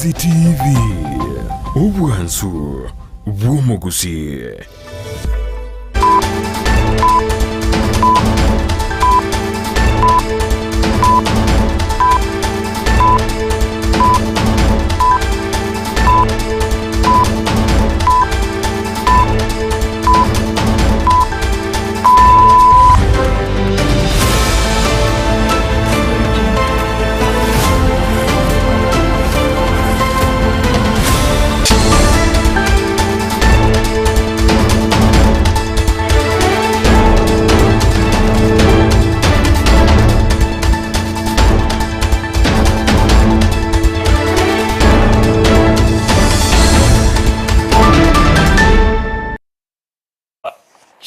Ndizi TV, obwansu bw'omogusii.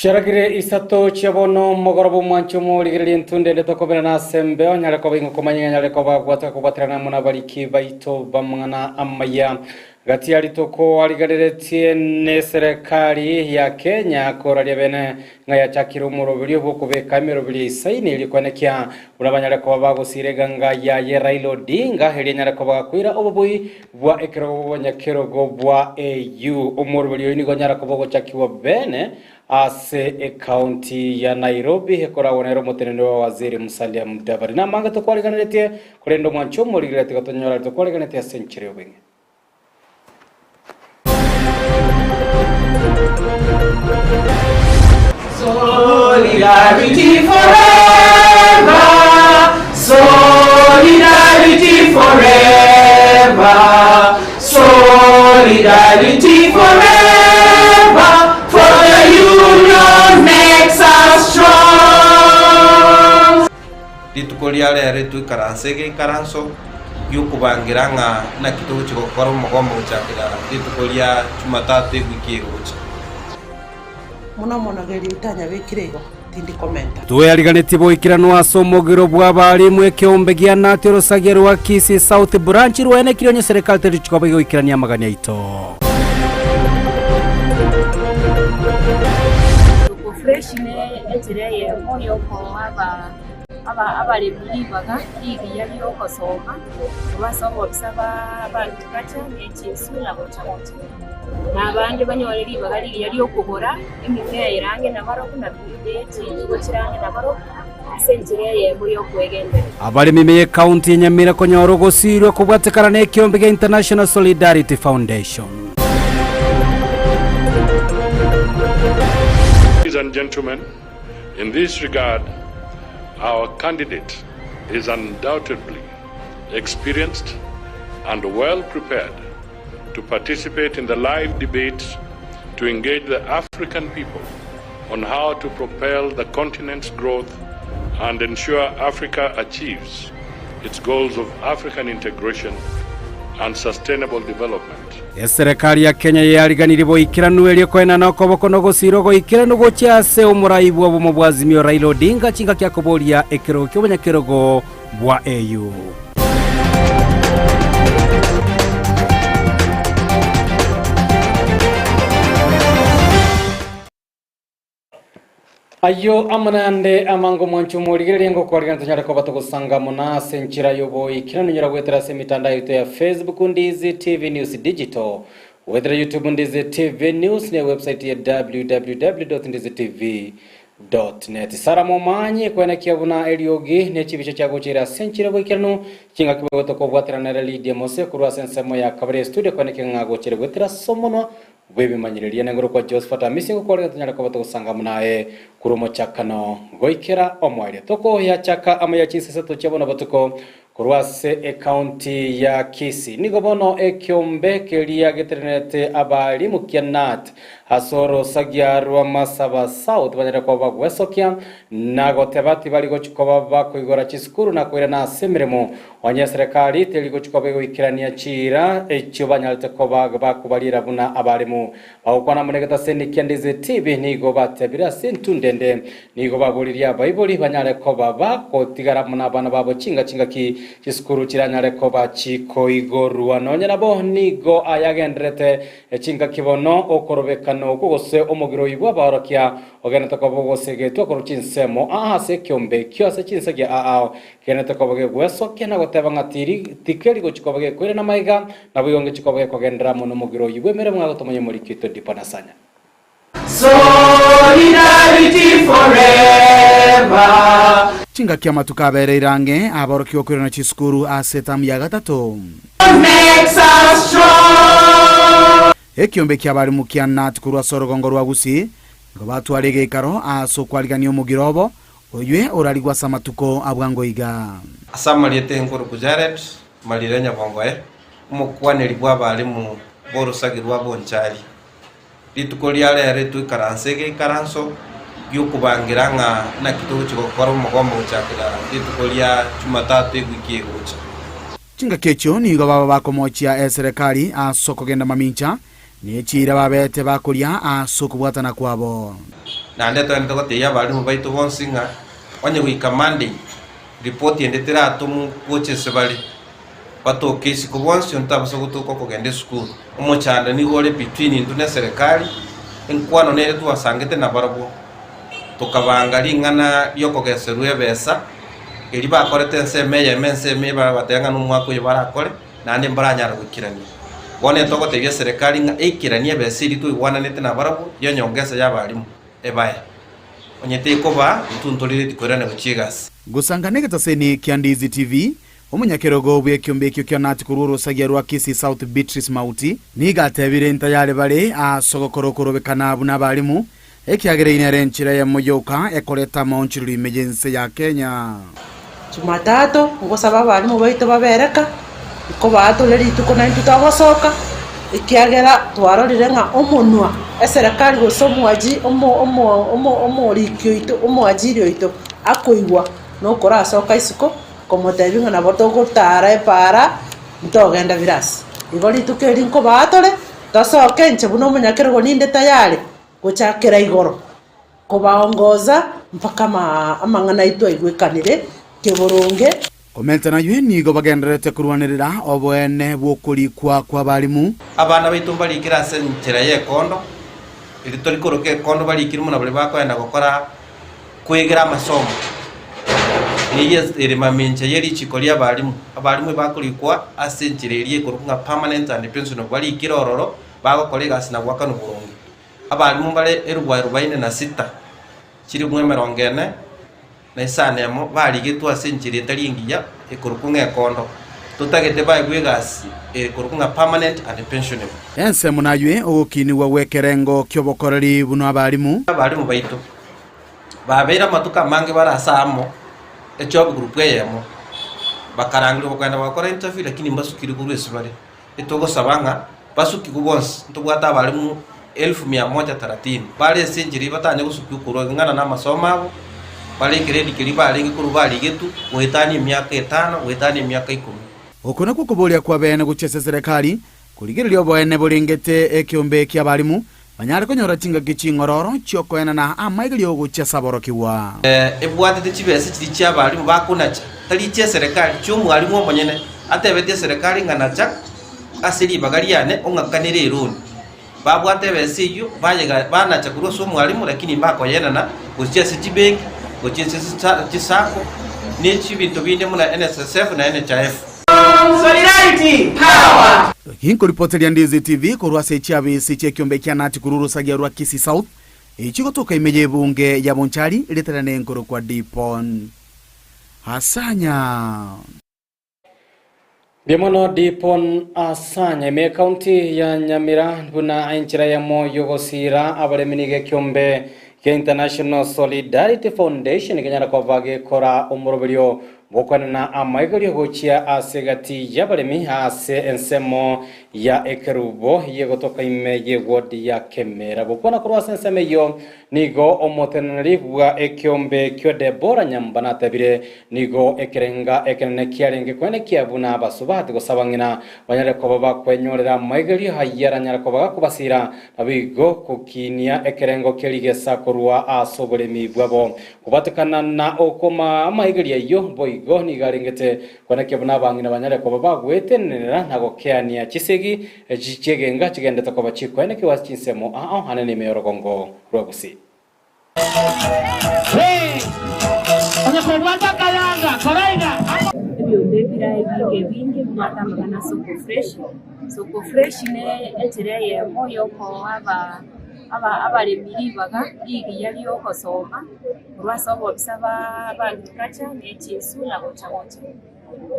Chiaragire isato chia bono mogoroba omwancho omorigereria entunde ende tokoberana ase embeo nyare koba ing'okomanya ng'a nyare koba gwataka kobwaterana amo nabariki baito b'amang'ana amaya. Gati ya rituko arigereretie neserekari ya Kenya koraria bene ng'a yachakire omoroberio bw'okobeka emeroberio eisaini erio koenekia buna banyare koba bagosiira eganga yaye Raila Odinga erio enyare koba gakoira obobui bwa ekerogo bw'obanyakerogo bwa AU. Omoroberio oyo nigo onyara koba ogochakigwa bene ase ecounty ya Nairobi ekoragwa nere omoteneneri wa waziri Musalia Mudavadi. Namange tokwariganeretie korende omwancho omorigereria tiga tonyora aria tokwariganetie ase enchera y'obweng'e. Solidarity forever, solidarity forever, solidarity forever, for the union makes us strong. Rituko ria rero toikaranse egeikaranso gi'okobangera ng'a naki togochia gokora omogomo gochakera rituko ria Jumatatu ewiki egocha. Mono mono geria otanyabekire igo, tindi komenta. Tweariganetie boikeranu ase omogiro bw'abarimu ekeombe gia Nati orosagia rwa Kisii South Branch rwaenekirie onye serikali teri chikoba igoikerania amagani aito. Tuko Fresh ne enchera eyemo yokoa aba aba abaremi ribaga rigiya riogosoma korwa ase obobisa ba agriculture ne chinsu na gocha gocha. Na abande banyore ribaga rigiya ri'okogora emimea ere ang'e nabarobwo na ne chintugo chire ang'e nabarobwo ase enchera eyemo y'okwegendereria. Abaremi ime y'Ekaunti ya Nyamira konyora ogosirwa kobwatekana n'ekeombe gia International Solidarity Foundation. Ladies and gentlemen, in this regard, our candidate is undoubtedly experienced and well prepared to participate in the live debates to engage the African people on how to propel the continent's growth and ensure Africa achieves its goals of African integration and sustainable development. Eserekari ya Kenya yariganirie boikeranu erio koenana okoboko na ogosira ogoikeranu gochia ase omorai bw'obomo bwa Azimio Raila Odinga chingaki akoboria ekerogo ki'obanyakerogo bwa AU. Ayio amo nande amange omwancho omorigereria ngokwarigana tonyare koba togosanga amo na ase enchera y'oboikeranu nyora goetera ase emitandao yaito ya Facebook Ndizi TV News Digital goetera YouTube Ndizi TV News ne website ya www.ndizitv Net. Sara momanyi kwenekia buna eriogi ne chibicha chiagochire ase enchera y'oboikeranu, chingaki bogotoka kobwaterana nere Lydia Mose korwa ase ensemo ya kabere ya studio kwenekia ng'a agochire goetera ase omonwa bw'ebimanyereria nengoro kwa Josephat Amisi ngokwarire tonyare koba togosanga buna aye korwa omochakano goikera omoerio. Tokoyachaka amo ya chinsa isato chia bono botuko Korwa ase ecounty ya Kisii nigo bono ekeombe keria getenenerete abalimu kia KNUT ase orosagia rwa Masaba South banyare koba bagwesokia na goteba tibari gochi koba bakoigora chisukuru na koirana ase emeremo onye eserekari teri gochi koba egoikerania chiira echio banyarete koba bakobariera buna abalimu. Bagokwana amo negetaseni kia Ndizi TV nigo batebire ase entunda ende, nigo baboririe abaibori banyare koba bagotigara amo nabana babo chinga chingaki chisukuru chiranyare koba chikoigorwa. Nonya nabo nigo ayagendererete chingaki bono okorobekana okwo gose omogiro oyio bw'abaorokia ogenderete koba ogosegetwa korwa chinsemo aa ase ekeombe ekio ase chinsagia aao kegenderete koba gegwesokia na goteba ng'a tiri tikeri gochia koba gekoirana magega, naboigo ngechi koba gekogenderera amo nomogiro oyio bw'emeremo ng'a gotomanya omoriki oito Dipo Nasanya. Solidarity forever. Chingaki amatuko abereire ang'e aborokigwa koirana chisukuru ase etamu ya gatato. Makes us strong. Ekiombe ki'abarimu kia Nat korwa ase orogongo rwa Gusii nigo batware egeikaro ase okwarigania omogiro obo, oywe orarigwe ase amatuko a bwango iga. Ase amarieta enkoruku Jared Marire Nyabongoe, omokwaneri bw'abarimu b'orosagi rwa Bonchari. Rituko ria reero toikaranse egeikaranso gi'okobangira ng'a naki togochia gokora omogomo gochakera rituko ria Jumatatu ewiki egocha. Chingaki echio nigo baba bakomochia eserekari ase okogenda mamincha, ne chiira babete bakoria ase okobwatana kwabo. Naende togenderete gotebia abalimu baito bonsi ng'a onye goika Monday ripoti ende teratomwe gocha ase bare, Batoke isiko bonsi onde tabasa gotoka okogenda esukuru. Omochando nigo ore between intwe na eserekari, enkwano nere twasangete nabarabwo, tokabanga ring'ana riokogeserwa ebesa, eria bakorete ensemo eyemo ensemo eye bagateba ng'a nomwaka oyo barakore, naende mbaranyare goikerania. Bono etogotebia eserekari ng'a eikeranie ebesa eria twaigwananete nabarabwo, yenyongesa y'abalimu ebae. Onye tekobaa, intwe ntorireti koirana gochia egasi. Gosanga negetaseni kia Ndizi TV, Omonyakerogo bw'ekiombe ekio kia Nati korwa orosagia rwa Kisii South Beatrice Mauti nigo atebire ntayare bare ase ogokora okorobekana buna abalimu, ekiagera eyio nere enchera eyemo yoka ekoreta amaonchorero ime y'ense ya Kenya. Jumatatu, ngosaba abalimu baito babereka, nkobaatore rituko naintwe togosoka, ekiagera twarorire ng'a omonwa eserekari gose omwaji omo omo omo omoriki oito omoajiri oito akoigwa nokorasoka isiko. Komotebia ng'a nabo togotara epaara, ntogenda birasi. Igo rituko eri nkobaa tore, tosoke inche buna omonyakerogo ninde tayari gochakera igoro, kobaongoza mpaka ama amang'ana aito aigwekanire keboronge. Komenta nayio nigo bagendererete korwanerera oboene bw'okorikwa kw'abalimu. Abana baito mbarikire ase enchera y'ekondo, erio tori koroka ekondo barikire buna baria bakoenda gokora kwegera amasomo. Neyio ere mamincha ye richiko ri'abalimu. Abalimu ebakorikwa ase enchera eria ekorokwa ng'a permanent and pensionable, barikire ororo bagokora egasi na goakanwa boronge. Abalimu mbare erubu arubaini na sita, chilifu emerongo ene na isano emo barigetwe ase enchera etari engiya ekorokwa ng'a ekondo. Totagete baegwe egasi ekorokwa ng'a permanent and pensionable. Ensemo naywe ogokinigwa gw'ekerengo ki'obokoreri buna abalimu. Abalimu baito babeire amatuko amange bare ase aamo, ejob group eyemo, bakarangerigwa bakagenda bagakora interview lakini mbasukiri korwa ase bare. Etogosaba ng'a basukigwe bonsi, ntobwate abalimu elfu mia moja thelathini bare ase enchera eyio batanye gosukigwa korwa ng'ana na amasomo abo, bare egrade keria barenge korwa barigetwe goetania emiaka etano, goetania emiaka ikomi. Oko nakwo okoboria kw'abeene gochia ase eserekari, korigereria oboene borengete ekeombe ki'abalimu, Banyare konyora chingaki ching'ororo chi'okoenana amaigerio gochia ase aborokigwa. Ebwatete chibesa chiria chi'abalimu bakonacha, tari echi'eserekari, chi'omwalimu omonyene, atebetie eserekari ng'a nacha ase ribaga riane ong'akanere eroni. Babwate ebesa eyio, bayega banacha korwa ase omwalimu, lakini mbakoyenana gochia ase chibenki, gochia ase chisacco, ne chibinto binde buna NSSF na NHIF. Solidarity power. Ginkoripoteria Ndizi TV korwa ase chiabisi chi'ekiombe kia Nati korwa orosagia rwa Kisii South, echigotoka ime y'ebunge ya Bonchari ritarane nenkorokwa Dipon Asanya. Mbuya mono Dipon Asanya. Ime ekaunti ya Nyamira buna enchera eyemo y'ogosiira abaremi nigo ekiombe gia International Solidarity Foundation kenyara koba gekora omoroberio Gokwanana amaiga gochia ase egati y'abaremi ase ensemo ya Ekerubo yegotoka ime y'ewodi ya Kemera. Gokwana korwa ase ensemo eyio nigo omoteneneri bwa ekeombe ekio Debora Nyamba natebire nigo ekerenga ekenene kiarenge koenekia buna abasubati gose abang'ina banyare koba bakwenyorera amaigerio ayio aranyare koba gakobasira naboigo gokinia ekerengo kia rigesa korwa ase oboremi bwabo. Kobatekana na okoma amaigerio ayio boigo nigo arengete Konekia buna abang'ina banyare koba bagwetenenera na gokeania chisegi echi chi'egenga chigendete koba chikoenekiwa ase chinsemo ao ane n'ime y'orogongo rwa Gusii. Ebiombe ebire ebinge ebinge bibwate amang'ana a Soko Fresh. Soko Fresh ne enchera eyemo yokoa aba aba abaremi ribaga rigiya riogosoma. Korwa ase obobisa bwa agriculture ne chinsu na gocha gocha,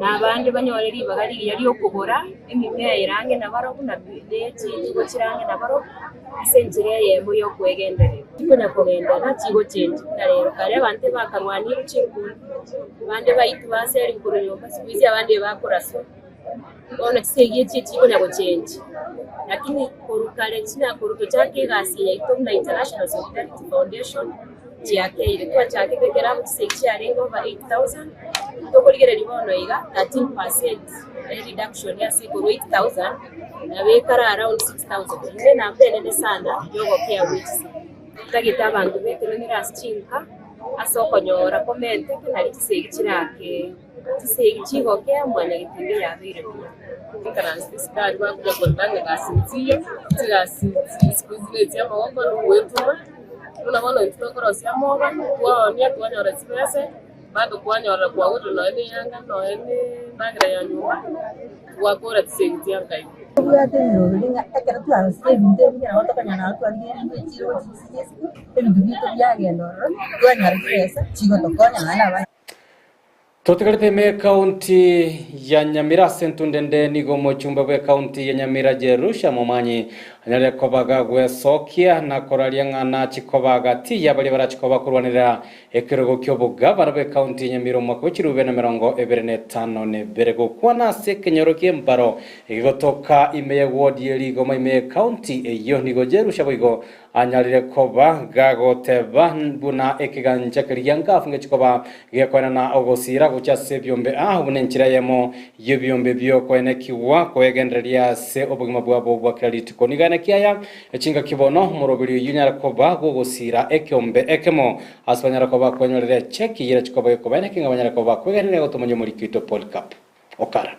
na abande banyore ribaga rigiya ri'okogora emimea ere ang'e nabarobwo na ne chitugo chire ang'e nabarobwo ase enchera eyemo y'okwegendereria. Chikonya kogenderera chigochenji buna rero, kare abanto ebakarwanire chinkundi, abande baitwa baserigwa korwa nyomba siku hizi abande ebakoraswa. Bono chisegi echi echikonya gochenji, lakini korwa kare china korwa tochake egasi eye yaito buna International Solidarity Foundation, chiakeire. Twachakete ekero abwo chisegi chiarenge over 8000, tokorigereria bono iga 13% reduction ase korwa 8000 nabo ekare around 6000. Eyio ne enamba enene sana yogokea bwe chisegi. Totagete abanto betenenere ase chinka ase okonyora komenteke nari chisegi chirakee. Chisegi chigokea mwanyagetinga yabeire buya. Nkaranse esukari bakonya korora ng'a gasi nchiyo, chigasi chisiko chire chia amagoko na ogwetuma, buna bono intwe tokorosia amoba, twaonia twanyora chibese, bado kwanyora kwagorire nonya na eyanga nonya na endagera ya nyomba, twakora chisegi chia nka igo. Tobwate emeroberi ng'a ekero twarosire ebinto ebi nabo tokonyara nabo twarigereire echiro gochia chisegi esiko, ebinto biaito biagenda ororo, twanyora chibesa chigotokonya naende abana. Totigarete ime ekaunti ya Nyamira ase entunda ende nigo omochumbe bw'ekaunti ya Nyamira Jerusha Momanyi anyarire koba gagwesokia na koraria ng'a nachi koba gati y'abaria barachi koba korwanerera ekerogo ki'obogavana bw'ekaunti ya Nyamira omwaka bwe chilifu bibere na emerongo ebere na etano na ebere. Gokwana ase ekenyoro ki'embaro egegotoka ime ye ward ye Rigoma ime y'ekaunti eyio nigo Jerusha boigo Anyarire koba gagoteba buna ekegancha keria gia ngafu ngechi koba gekoenana ogosiira gochia ase ebiombe aa buna enchera eyemo y'ebiombe bi'okoenekigwa koegendereria ase obogima bwabo bwa kera rituko. Nigo aenekie aya chingaki bono omoroberi oyio onyare koba gogosiira ekeombe ekemo ase banyare koba kwenyorera echeki eyio erachi koba gekobaenekia ng'a banyare koba bakwegendereria gotomonya omoriki oito Polycarp Okara.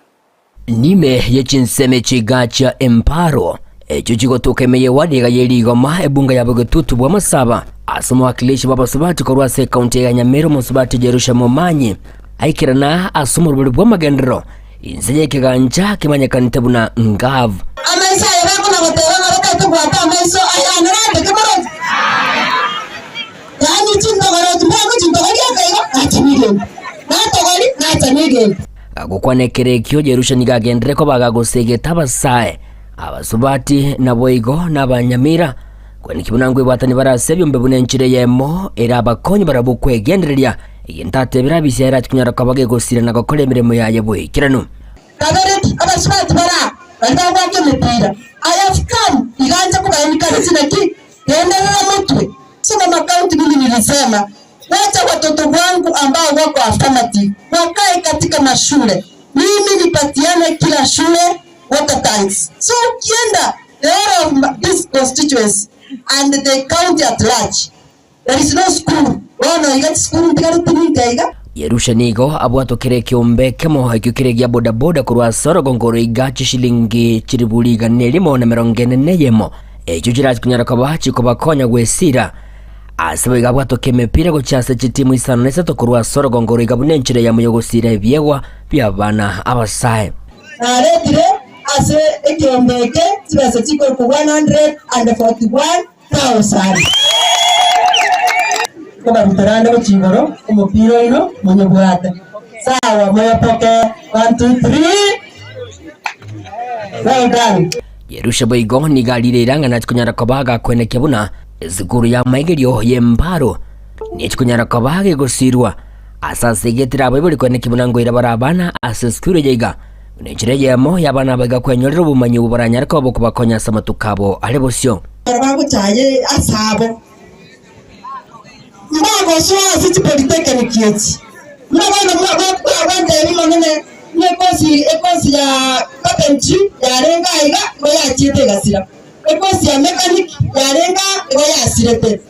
Nyime ye chinsemo chigacha emparo echio chigotoka ime y'ewadi iga ye rigoma ebunga ya bogetutu bw'amasaba ase omowakilishi bw'abasubati korwa ase ekaunti ya Nyamira omosubati Jerusha Momanyi aikerana ase omoroberi bw'amagenderero inse y'ekegancha kemanyekanete buna Ngav. Amaiso aye bakona goteba ng'a batagete gwata amaiso aye ane nateke moroti. Yaani chintogoro mbwako chintogori akaigo nacha negento, natogori nacha negento. Gokwana ekero ekio Jerusha nigo agenderere koba gagosegeta abasae, abasubati, naboigo nabanyamira, kweneki buna nkwebwatani bare ase ebiombe buna enchera eyemo ere abakonye barabwo kwegendereria, egento atebire Abisai ache konyara koba gegosira na gokora emeremo yaye boikeranu. Kabereki, abasubati bare aa, baria bagoaka emepira, I have come, iga nche kobaencourage naki, genderera motwe. Soma makaunti mimi nilisema wacha watoto wangu ambao wako affirmative wakae katika mashule, mimi nipatiane kila shule water tanks. So ukienda the whole of this constituency and the county at large there is no school bono iga chisukuru ntigareti ninka iga. Yerusha nigo abwatokire ekeombe ekemo ekio kere gia bodaboda korwa ase orogongo roiga chishilingi chilifu rigana erimo na emerongo ene na eyemo Echio chirache konyara koba chikobakonya gwesiira. Ase boigo abwatoke emepira gochia ase chitimu isano na isato korwa ase orogongo roiga buna enchera eyemo y'ogosiira ebiegwa bi'abana abasae. Naretire ase ekeombe eke chibesa chikorokwa 141,000. Nkobarutera ande gochia igoro omopira oino monyobwate. Sawa, moyopoke, one, two, three, well done. Yerusha boigo nigo arire eira ng'a nachi konyara koba agakwenekia buna esukuru y'amaigerio y'embaro nechi konyara koba gegosirwa ase ase egetire abaibori kwenekia buna ngoira bare abana ase esukuru eye iga. Buna enchera eyemo y'abana abaiga kwenyorera obomanyi obwo baranyare koba bokobakonya ase amatuko abo are bosio. Ekero bagochaya ase abo, mbagosoa ase chipolitechnic echi. Buna bono bagwantebi monene ng'a ekosi ekosi ya carpentry yarenge aiga igo yachiete egasira, ekosi ya mechanic yarenge aa igo yasirete.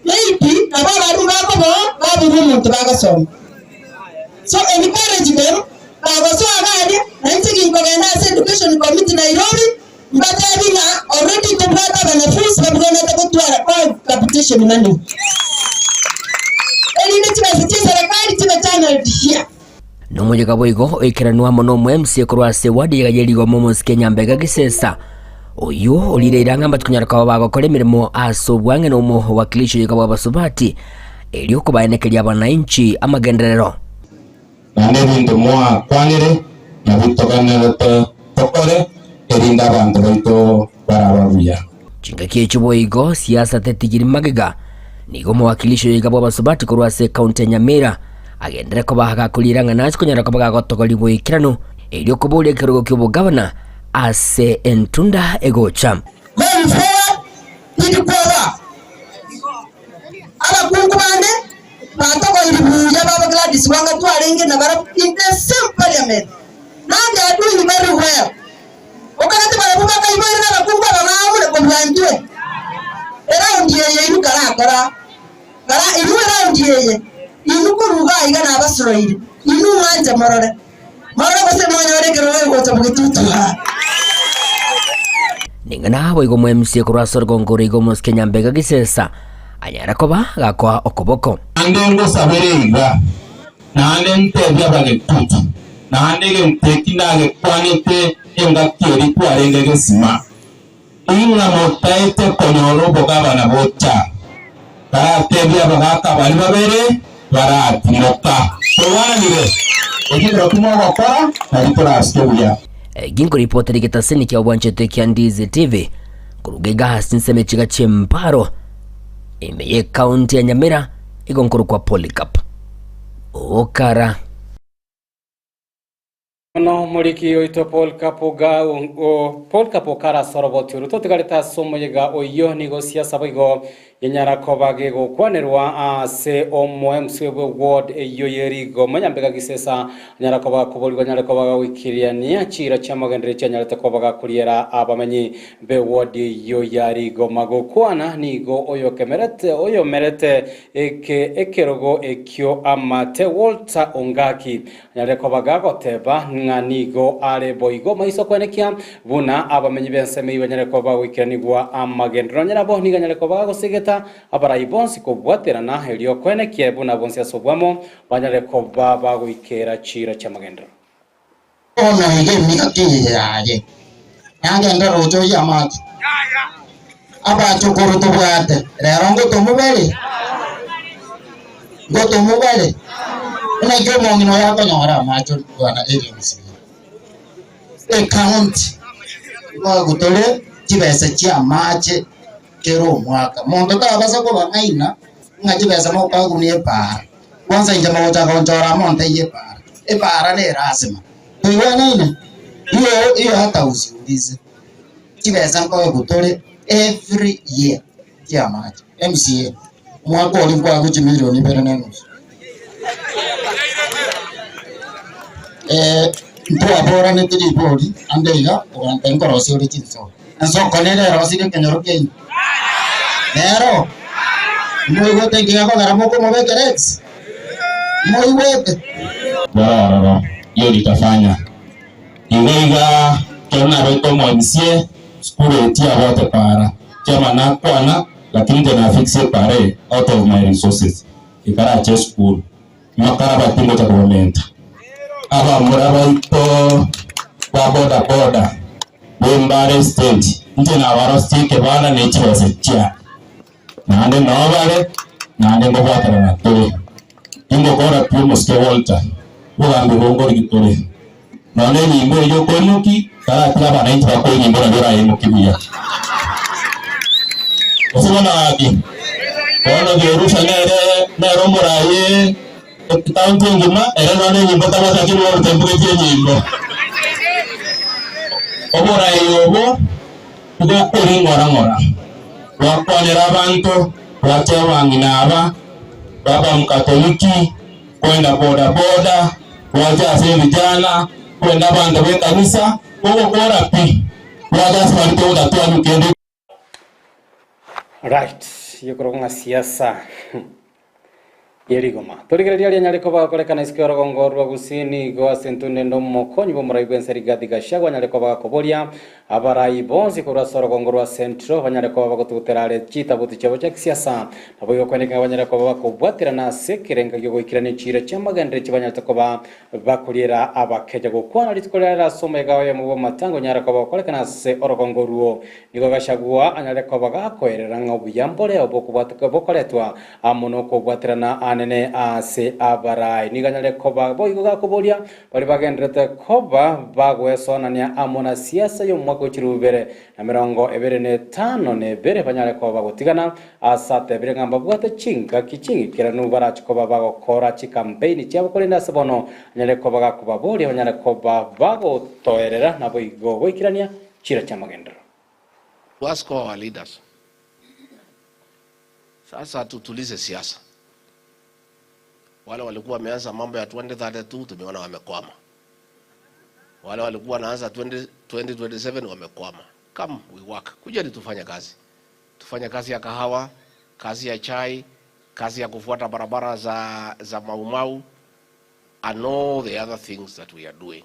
Maybe nabo abarimu bakoboa baborwa omonto bagosoma. So encourage them bagosoa iga aria, na inche ginkogenda ase education committee Nairobi, mbatebi ng'a already tobwate abanafunsi babwenerete gotwara all capitation money. Erinde chibesa chia eserekari chibe channeled here. Nomoyega boigo oikeranwe amo nomo-MC korwa ase eward eyega ye rigoma omosike Nyambega Gisesa, oyio orire irang'a mbachikonyara koba bagokora emeremo ase obwang'e na omowakilishi oyega bw'abasubati erio kobaenekeria abananchi amagenderero. Naende ebinto mwakwanire nabio toganerete tokore, erinde abanto baito barabe buya. Chingaki echio boigo siasa tetigiri magega, nigo omowakilishi oyoiga bw'abasubati korwa ase ekaunti ya Nyamira agenderere koba gakoriera ng'a nase konyara koba gagotogoria boikeranu erio koboria ekerogo ki'obogavana ase entunda egocha. Going forward, tindi kwoboa abakungu bande batogoiri buya babo Gladys Wanga twarenge nabarabwo in the same parliament now they are doing very well. Okagete barabwo bakaiboire nabakungu aba baamure kobua intwe. Eraundi eye inwe karakora kara inwe eraundi eye inwe korwa iga aiga nabasoroire inwe mwanche morore morore gose monyore ekerogo egocha bogetutu aa. Ning'ana boigo mwe-MC korwa ase orugongo ore igo omosike Nyambega Gisesa anyare koba gakoa okoboko. Naende ngosabere iga, naende ntebie abagetutu, naende egento eki nagekwanete engaki eria twarenge gesima, ing'a motaete konyora obogabana bocha, baratebie abagaaka baria babere baratimoka. Twaigwananire? Ekio kerokio mogokora, nario torasike buya. Eki nkoripotera egetaseni kia obwanchete kia Ndizi TV koruga iga ase ensemo echiga chi'Emparo ime y'ecounty ya Nyamira igo nkorokwa Polycarp Okara. Bono omoriki oito Paul Kapuga o Paul Kapukara ase oroboti oru totigarete ase omoyega oyio nigo siasa boigo yenyara koba gegokwanerwa ase omo MC bwe ward eyio ye Rigoma Nyambega Gisesa anyara koba gakoborigwa anyare koba gagoikiriania chiira chiamagenderero chianyarete koba gakoriera abamenyi be ward eyio ya Rigoma gokwana nigo oyokemerete oyomerete eke ekerogo ekio amate Walter Ongaki Anyare koba gagoteba ng'a nigo are boigo maiso kwenekia buna abamenyi b'ensemo eyio banyare koba bagoikeranigwa amagenderero. Onye nabo, nigo anyare koba gagosegeta abarai bonsi kobwaterana, erio kwenekie buna bonsi ase oboamo banyare koba bagoikera chiira chi'amagenderero. Bono iga emiaka eye yaye, nagende roche oyio amache. Abachokoro tobwate rero ngotomobare? Ngotomobare? Naki omong'ina oyo akonyora amache bwana area mzima? Ecounty bagotore chibesa chia amache kera omwaka. Monto tabasa kobang'aina ng'a chibesa mokoagunia epaara. Kwanza inche mogochaka gonchora amo ontebie epaara. Epaara ne lasima. Toigwanaine? Hiyo hiyo hata usiulize. Chibesa nkoegwa tore every year chiamache. MCA, omwaka oria nkoagwa chimilioni ibere na enusu. Eh, ntwaboranete ribori ande iga oganta nkorosia ore chinsoko. Ensoko nere erosirie ekenyoro kiaino? Nero? Moigwete inki gekogera mokomobekera egesi? Moigwete? Bararoro, hiyo nitafanya. Igo iga ekero nabete omo-MCA, sukuru eye tiabwate para, chiama nakwana, lakini inche na fix epara eye out of my resources, ekarache esukuru. Makara batingocha kobamenta. Abamura baito ba boda boda b'Embare stage, inche nabarosirie ekebanda ne chibesa chiane. Naende nao bare, naende nkobwaterana tore. Tingokora pi omosike Walter, bogambi obo nkorigi tore. Nonya enyimbo eyio okoimoki, taratiga abananchi bakoe enyimbo nario oraimoki buya. Gose bono gaki, bono Jerusha nere nere omoraai ekaunti engima, ere nonya enyimbo tabwati lakini bono tembugetie enyimbo. Oborai obo tibokori ng'ora ng'ora, bwakwanera abanto, bwateba abang'ina aba, baba Mkatoliki, kwenda boda boda, gwacha ase ebijana, kwenda abanto b'ekanisa, bogokora pi, gwacha ase baria togotatwani kende. Right, yekorokwa ng'a siasa yerigoma. Torigereria aria anyare koba agokorekana isiko y'orogongo rwa Gusii nigo ase entunde ende omokonyi bw'omorai bw'ense Rigathi Gachagua anyare koba agakoboria abarai bonsi korwa ase orogongo rwa Central banyare koba bagotugutera are chitabuti chiabo chia kisiasa naboigo kweneka ng'a banyare koba bakobwaterana ase ekerenga gi'ogoikerania chiira chi'amagenderero chibanyarete koba Bakoriera abakeja gokwana rituko riarero ase omoyega oyomo bw'amatango onyare koba okorekana ase orogongo orwo. Nigo Gachagua anyare koba gakoerera ng'a obuya mboreo bokoretwa amo nokobwaterana anene ase abarai. Nigo anyare koba boigo gakoboria baria bagendererete koba bagwesonania amo na siasa y'omwaka o chilifu bibere na 25 banyare koba bagotigana Ase atebire ng'a mbabwate chingaki ching'ikeranu barache koba bagokora chikampeini chiabo korende ase bono anyare koba gakobaboria banyare koba bagotoerera naboigo goikerania chiira chi'amagenderero. To ask all our leaders, sasa tutulize siasa. Wale walikuwa wameanza mambo ya 2032 tumeona wamekwama. Wale walikuwa wanaanza 20, 2027 wamekwama. Come we work. Kuja ni tufanye kazi. Tufanye kazi ya kahawa, kazi ya chai, kazi ya kufuata barabara za, za Maumau and all the other things that we are doing.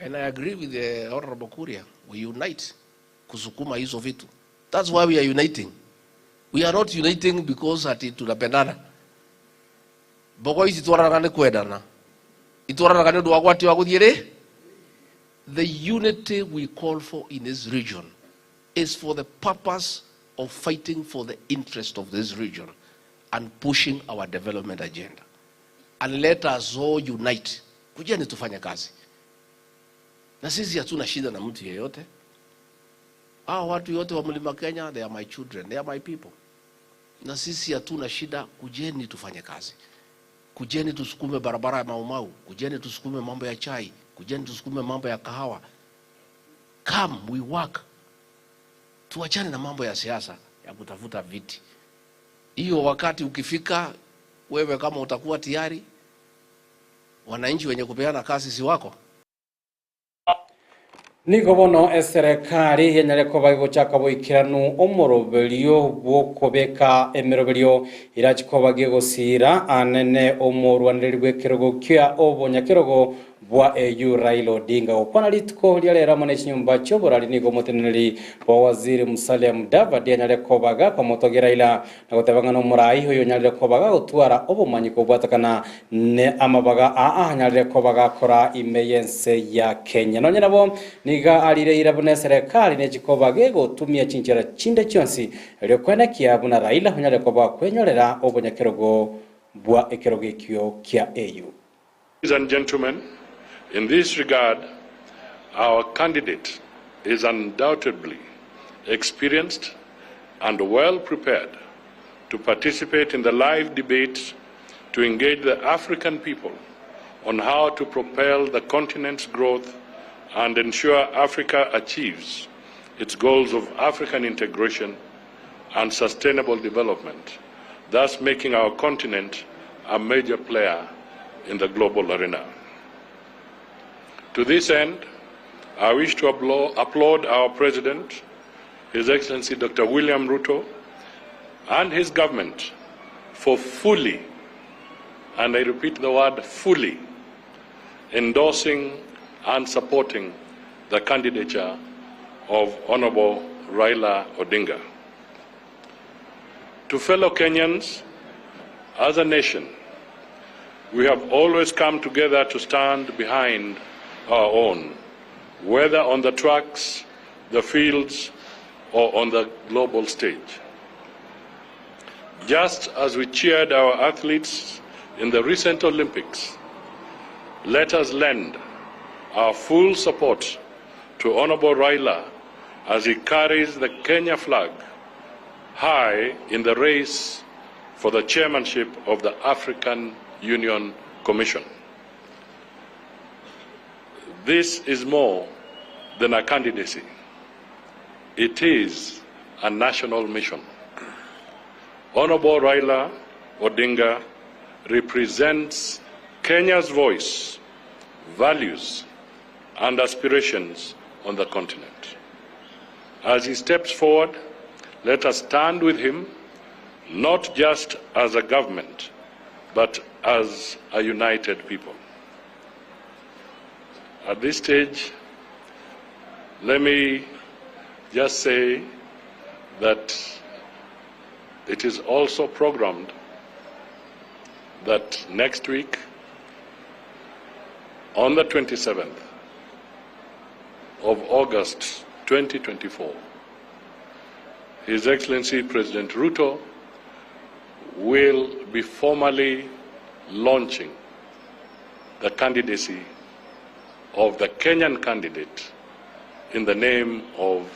And I agree with the Honorable Kuria. We unite kusukuma hizo vitu. That's why we are uniting. We are not uniting because ati tunapendana. Mbogo ici twaranaga nĩ kwendana. Itwaranaga nĩ ũndũ wa gwati wa gũthiĩ rĩ. The unity we call for in this region is for the purpose of fighting for the interest of this region and pushing our development agenda. And let us all unite. Kujeni tufanye kazi. Na sisi hatuna shida na mtu yeyote. Hao watu yote wa Mlima Kenya, they are my children, they are my people. Na sisi hatuna shida, kujeni tufanye kazi. Kujeni tusukume barabara ya Maumau, kujeni tusukume mambo ya chai, kujeni tusukume mambo ya kahawa. Come, we work. Tuachane na mambo ya siasa ya kutafuta viti. Hiyo wakati ukifika, wewe kama utakuwa tayari, wananchi wenye kupeana kazi si wako. Nigo bono eserekari yenyare koba egochaka boikeranu omoroberio bw'okobeka emeroberio erachi koba gegosira anene omorwanereri bw'ekerogo kia obonyakerogo bwa AU Raila Odinga gokwana rituko ria rero amo ne chinyomba chi'oborari nigo omoteneneri bwa waziri Musalia Mudavadi anyare koba gakomotogia Raila na goteba ng'a nomorai oyo onyarire koba gagotwara obomanyi kobwatekana ne amabaga aa anyarire koba gakora ime y'ense ya Kenya. Nonye nabo niga arire ira buna eserekari nechikoba gegotumia chinchera chinde chionsi erio kwenekia buna Raila onyarire koba kwenyorera obonyakerogo bwa ekerogo ekio kia AU. Ladies and gentlemen, in this regard, our candidate is undoubtedly experienced and well prepared to participate in the live debate to engage the African people on how to propel the continent's growth and ensure Africa achieves its goals of African integration and sustainable development, thus making our continent a major player in the global arena. To this end, I wish to applaud our President, His Excellency Dr. William Ruto, and his government for fully, and I repeat the word fully, endorsing and supporting the candidature of Honorable Raila Odinga. To fellow Kenyans, as a nation, we have always come together to stand behind our own, whether on the tracks, the fields, or on the global stage. Just as we cheered our athletes in the recent Olympics, let us lend our full support to Honorable Raila as he carries the Kenya flag high in the race for the chairmanship of the African Union Commission. This is more than a candidacy. It is a national mission. Honorable Raila Odinga represents Kenya's voice, values, and aspirations on the continent. As he steps forward, let us stand with him, not just as a government, but as a united people. At this stage, let me just say that it is also programmed that next week, on the 27th of August 2024, His Excellency President Ruto will be formally launching the candidacy of the Kenyan candidate in the name of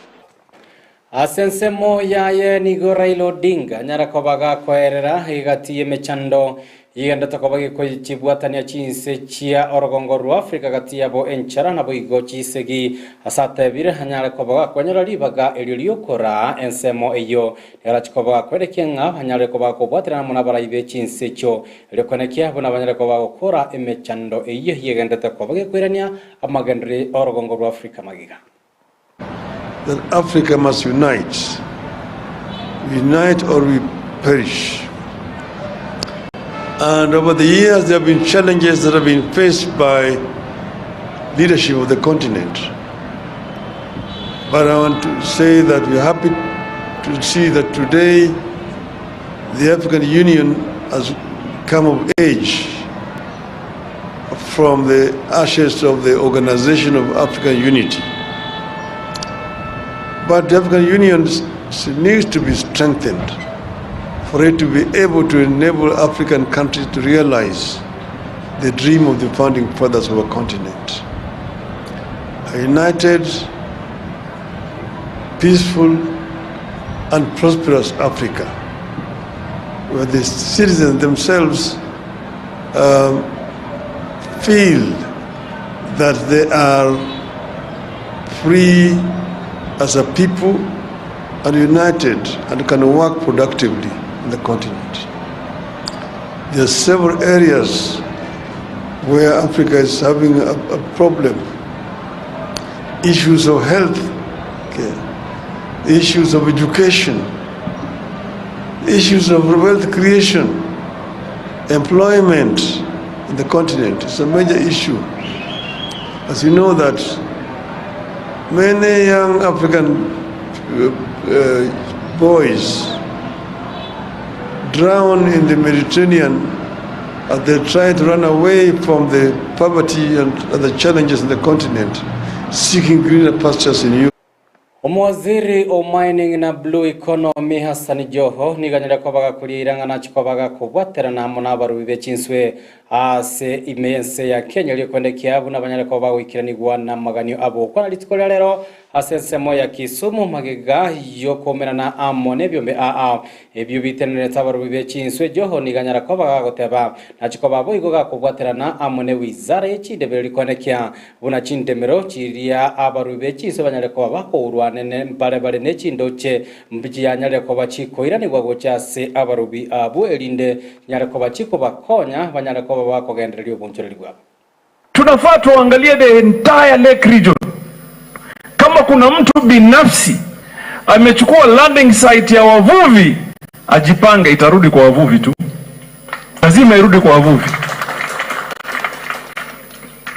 Ase ensemo yaye nigo Raila Odinga anyare koba gakoerera egati y'emechando yigendete koba gekochibwatania chinse chia orogongo rwa Africa gati yabo enchara naboigo chisegi ase atebire anyare koba gakonyora ribaga erio riokoraa ensemo eyio nigo koba gakwerekia ng'a banyare koba gakobwaterana amo nabarai be chinse echio erio koenekia buna banyare koba gokora emechando eyio yegendete koba gekoirania amagenderero orogongo rwa Africa magiga. That Africa must unite. Unite or we perish. And over the years, there have been challenges that have been faced by leadership of the continent. But I want to say that we're happy to see that today the African Union has come of age from the ashes of the Organization of African Unity. But the African Union needs to be strengthened for it to be able to enable African countries to realize the dream of the founding fathers of our continent. A united, peaceful, and prosperous Africa, where the citizens themselves feel that they are free as a people and united and can work productively in the continent. There are several areas where Africa is having a problem. Issues of health, okay, issues of education, issues of wealth creation, employment in the continent is a major issue. As you know that many young African boys drown in the Mediterranean as they try to run away from the poverty and other challenges in the continent, seeking greener pastures in Europe. Omowaziri o Mining na Blue Economy Hassan Joho nigo anyare koba gakoria ng'a nachi koba gakobwaterana amo nabarubi be chinswe ase ime y'ense ya Kenya erio kwendekia buna banyare koba bagoikeranigwa namaganio abo. Okwana rituko ria rero ase ensemo ya Kisumu magega yokomerana amo nebiombe aa ebio bitenerete abarubi be chinswe Joho nigo anyara koba gagoteba nachi koba boigo gakobwaterana amo ne wizara ye chindemero rikonekia buna chindemero chiria abarubi be chinswe banyare koba bakourwa nene mbare bare ne chindoche mbichiyanyare koba chikoiranigwa gocha ase abarubi abwo erinde nyare koba chikobakonya banyare koba bakogendereria obonchoreri bwabo. Tunafaa tuangalie the entire lake region. Kama kuna mtu binafsi amechukua landing site ya wavuvi, ajipange, itarudi kwa wavuvi tu, lazima irudi kwa wavuvi,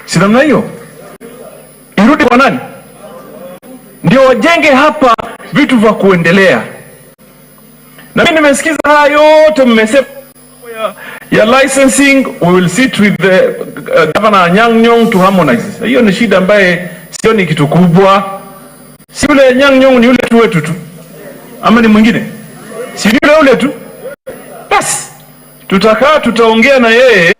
si namna hiyo? Irudi kwa nani? Ndio wajenge hapa vitu vya kuendelea. Na mimi nimesikiza haya yote mmesema ya licensing, we will sit with the Governor Anyang' Nyong'o to harmonize. Hiyo ni shida ambaye sio ni kitu kubwa. Si yule Anyang' Nyong'o ni yule tu wetu tu, ama ni mwingine? Si yule yule tu. Basi tutakaa tutaongea na yeye.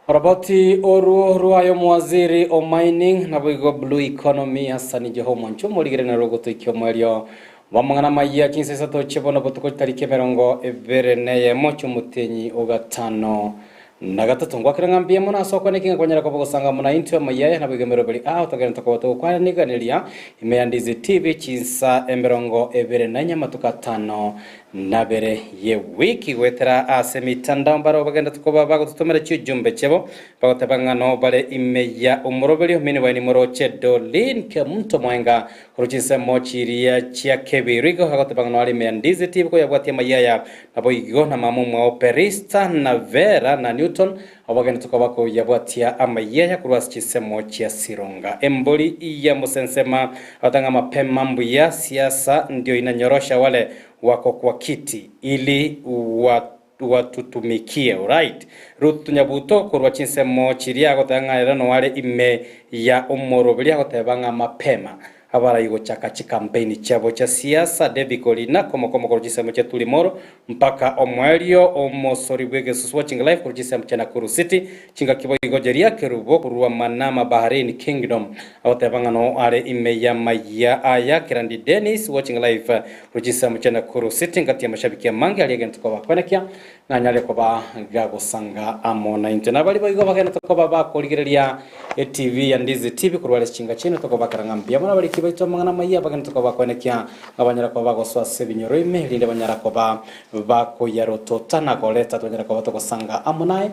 Roboti oruo rwayo mwaziri o mining naboigo blue economy Hassan Joho mwancho morigere na rogotoikio mwerio bamang'ana maiya chinsesa toche bono botuko chitariki emerongo ebere neyemo chiomotenyi ogatano Na gatato, ngwakera ng'a mbuya mono ase okwana eki ng'a kwanyara koba ogosanga amo naintwe amayia aya naboigo emeroberi ao togende tokoba togokwaniganeria ime ya Ndizi TV chinsa emerongo ebere na inye amatuko atano na abere ye wiki goetera ase emitandao mbaro bagendete koba bagototomera chiujumbe chiabo bagoteba ng'a no bare ime ya omoroberio meanwhile nimoroche Doreen Kemunto Mwenga Korwa chinsemo chiria chia Kebiru igo agoteba ng'a noare ime ya Ndizi TV koyabwatia amayia aya. Naboigo na mama omwao Perista na Vera na Newton abwo bagenderete koba koyabwatia amayia aya korwa ase chinsemo chia Sironga. Embori ya Mosensema agoteba ng'a mapema mbuya siasa ndio inanyorosha wale wako kwa kiti ili wa watutumikie. Alright. Ruth Nyabuto korwa chinsemo chiria agoteba ng'a ere noare ime ya omoroberi agoteba ng'a mapema abarai gochaka chicampaign chiabo chia siasa Devi Kolina komokomo korwa chinsemo chia Tulimoro mpaka omoerio omosori bw'egesusu watching live korwa chinsemo chia Nakuru City chingaki boigo Jeria Kerubo korwa Manama Bahrain Kingdom agoteba ng'a noare ime y'amayia aya Kerandi Dennis watching live Korwa chinsemo chia Nakuru City ngati amashabiki amange aria egento kobakwenekia nanyare koba gagosanga amo naintwe. Nabaria boigo bagenete koba bakorigereria eTV ya Ndizi TV korwa are chinga chiaino tokobakera ng'a mbuya mono abariki baito amang'ana amaya bagenete koba bakwenekia ng'a banyare koba bagosoa ase ebinyoro ime erinde banyara koba bakoyarotota na koreta twanyare koba togosanga amo naye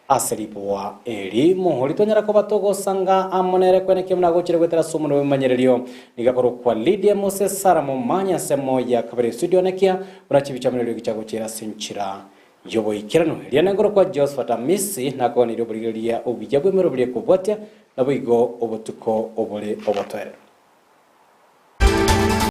Ase riboa eri mohori twanyara koba togosanga amo nere kwene ki buna agochire goetera ase omonwa bw'ebimanyererio. Nigo akorokwa Lydia Mose Sara Momanya ensemo ya kabere studio nekia buna chibicha amo neriogi chiagochera ase enchera y'oboikeranu. Eria nengoro kwa Josephat Amisi nakoganirie oborigereria obuya bw'emeroberi ekobwatia naboigo obotuko obore obotoereru.